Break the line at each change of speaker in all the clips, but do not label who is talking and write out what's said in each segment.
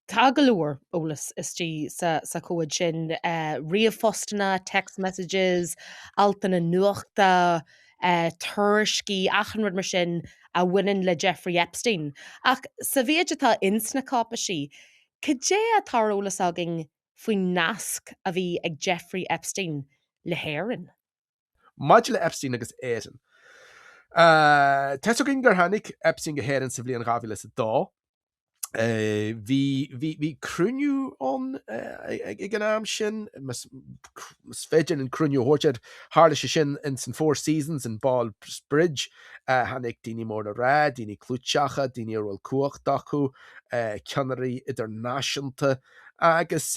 Tá go leor eolas istigh sa chomhad sin, ríomhphostanna, text messages, altanna nuachta, tuairiscí, achan rud mar sin a bhaineann le Jeffrey Epstein. Ach sa mhéid atá ins na cáipeisí, cad é atá ar eolas againn faoin nasc a bhí ag Jeffrey Epstein le hÉirinn?
Maidir le Epstein agus Éirinn, tá 'fhios againn gur tháinig Epstein go hÉirinn sa bhliain 2002. Bhí, bhí, bhí cruinniú ann ag an am sin, más féidir linn cruinniú a thabhairt air. Tharla sé sin ins an Four Seasons in Ballsbridge. Tháinig daoine mór le rá, daoine clúiteacha, daoine a raibh cumhacht acu, ceannairí idirnáisiúnta agus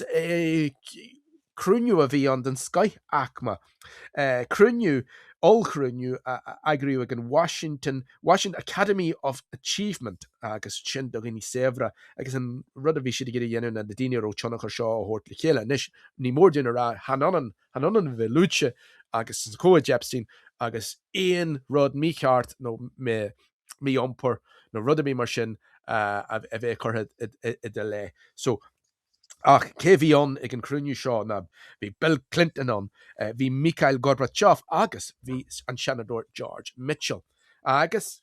cruinniú a bhí ann den scoth-aicme. Cruinniú, ollchruinniú a eagraíodh ag an Washington, Washington Academy of Achievement agus sin do dhaoine saibhre agus an rud a bhí siad ag iarraidh a dhéanamh ná na daoine a raibh tionchar seo a thabhairt le chéile. Anois, ní mór dúinn a rá, chan ionann, chan ionann a bheith luaite agus sna comhaid Epstein agus aon rud mícheart nó mí-iompar nó rud ar bith mar sin a bheith curtha i do leith. So, Ach cé bhí ann ag an cruinniú seo ná bhí Bill Clinton ann, bhí Mikhail Gorbachev agus bhí an Seanadóir George Mitchell. Agus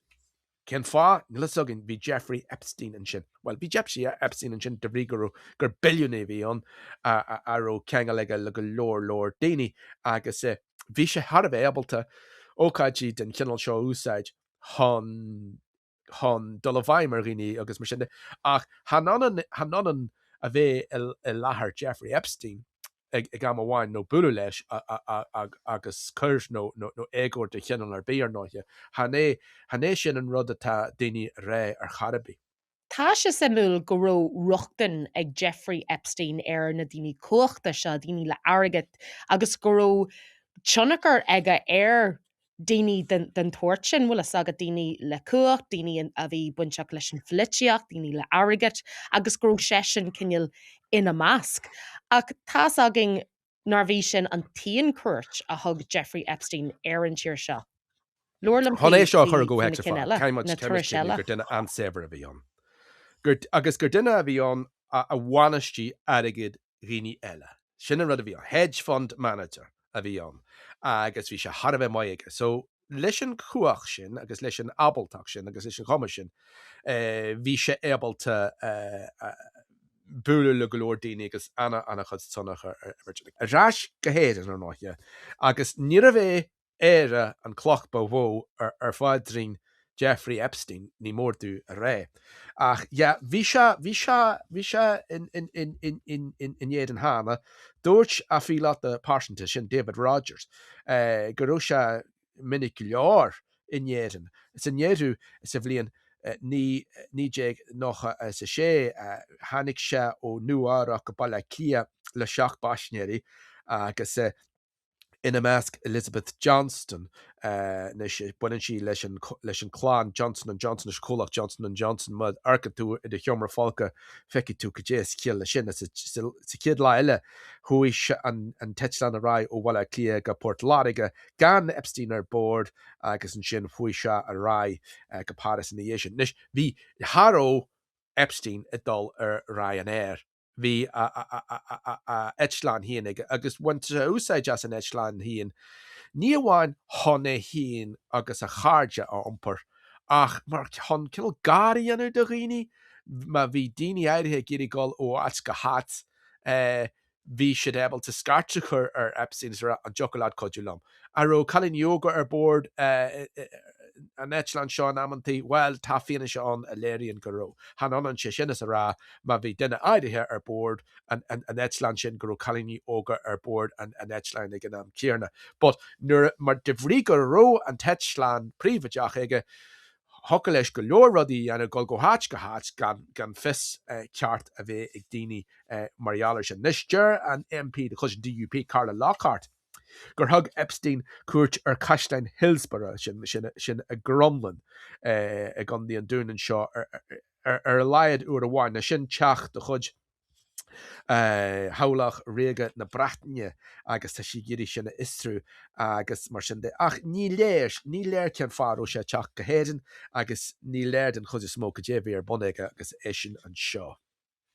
cén fáth? Níl fhios againn. Bhí Jeffrey Epstein ansin. Bhuel, bhí Jeffrey Epstein ansin de bhrí go raibh, gur billiúnaí a bhí ann a raibh ceangal aige le go leor leor daoine agus bhí sé thar a bheith ábalta ócáidí den chineál seo a úsáid chun chun dul i bhfeidhm ar dhaoine agus mar sin de, ach chan ionann, chan ionann a bheith i láthair Jeffrey Epstein ag am amháin nó bualadh leis agus coir nó éagóir de chineál ar bith, ar ndóighe. Chan é, chan é sin an rud atá daoine a rá ar chor ar bith.
Tá sé suimiúil go raibh rochtain ag Jeffrey Epstein ar na daoine cumhachta seo, daoine le airgead, agus go raibh tionchar aige ar daoine den tsórt sin, bhfuil fhios agat, daoine le cumhacht, daoine a bhí bainteach leis an pholaitíocht, daoine le airgead, agus go raibh seisean cineál ina measc. Ach tá's againn nárbh í sin an t-aon cuairt a thug Jeffrey Epstein ar an tír seo. Labhair liom
Chun
faoi
é seo a chur i
faoi na
gcomhthéacs ar
cinn
fad,
eile,
caithfidh muid
na
caithfidh muid
turais
cuimhneamh
eile.
gur duine an-saibhir a bhí ann. Gur, agus gur duine a bhí ann a a bhainistigh airgead dhaoine eile. Sin an rud a bhí ann. Hedge fund manager a bhí ann agus bhí sé thar a bheith maith aige. So, leis an chumhacht sin agus leis an ábaltacht sin agus leis an chumas sin, bhí sé ábalta bualadh le go leor daoine agus ana-chuid tionchar a imirt. Ar ais go hÉirinn, ar ndóighe, agus níorbh é Éire an cloch ba mhó ar phaidrín Jeffrey Epstein, ní mór domh a rá. Ach yeah, bhí sé, bhí sé, bhí sé in, in, in, in, in, in, in Éirinn cheana. Dúirt a phíolóta pearsanta, sin David Rogers, go raibh sé minic go leor in Éirinn. Sa ndeireadh, sa bhliain 1996, tháinig sé ó Nua Eabhrac go Baile Átha Cliath le 7 bpaisinéirí agus, ina measc Elizabeth Johnston, anois baineann sí leis an leis an clann Johnson and Johnson, leis an chomhlacht Johnson and Johnson, má amharcann tú i do sheomra folctha feicfidh tú cad é is ciall leis sin. Sa chéad lá eile chuaigh an an t-eitleán ar aghaidh ó Bhaile Átha Cliath go Port Láirge gan Epstein ar bord agus ansin chuaigh sé ar aghaidh go Páras ina dhiaidh sin. Anois bhí, cha raibh Epstein ag dul ar Ryanair. Bhí a eitleán féin aige agus bhain sé úsáid as an eitleán féin, ní amháin chun é féin agus a chairde a iompar, ach mar chun cineál gar a dhéanamh do dhaoine. Má bhí daoine áirithe ag iarraidh dul ó áit go háit, bhí siad ábalta scairt a chur ar Epstein is a rá, an dtiocfadh leat cuidiú liom? An raibh cailíní óga ar bord an eitleáin seo in amantaí? Bhuel, tá fianaise ann a léiríonn go raibh. Chan ionann sé sin is a rá má bhí duine áirithe ar bord an eitleáin sin go raibh cailíní óga ar bord an eitleáin ag an am céanna. But nuair, mar de bhrí go raibh an t-eitleán príobháideach aige, thiocfadh leis go leor rudaí a dhéanamh, dul go háit go háit gan gan fios ceart a bheith ag daoine mar gheall air sin. Anois, deir an MP de chuid an DUP, Carla Lockhart, gur thug Epstein cuairt ar Chaisleán Hillsborough, sin sin i gCromghlinn i gContae an Dúin anseo, ar a laghad uair amháin. Now sin teach de chuid theaghlach ríoga na Breataine agus tá sí ag iarraidh sin a fhiosrú agus mar sin de. Ach ní léir, ní léir cén fáth a raibh sé ag teacht go hÉirinn agus ní léir den chuid is mó cad é a bhí ar bun aige agus eisean anseo.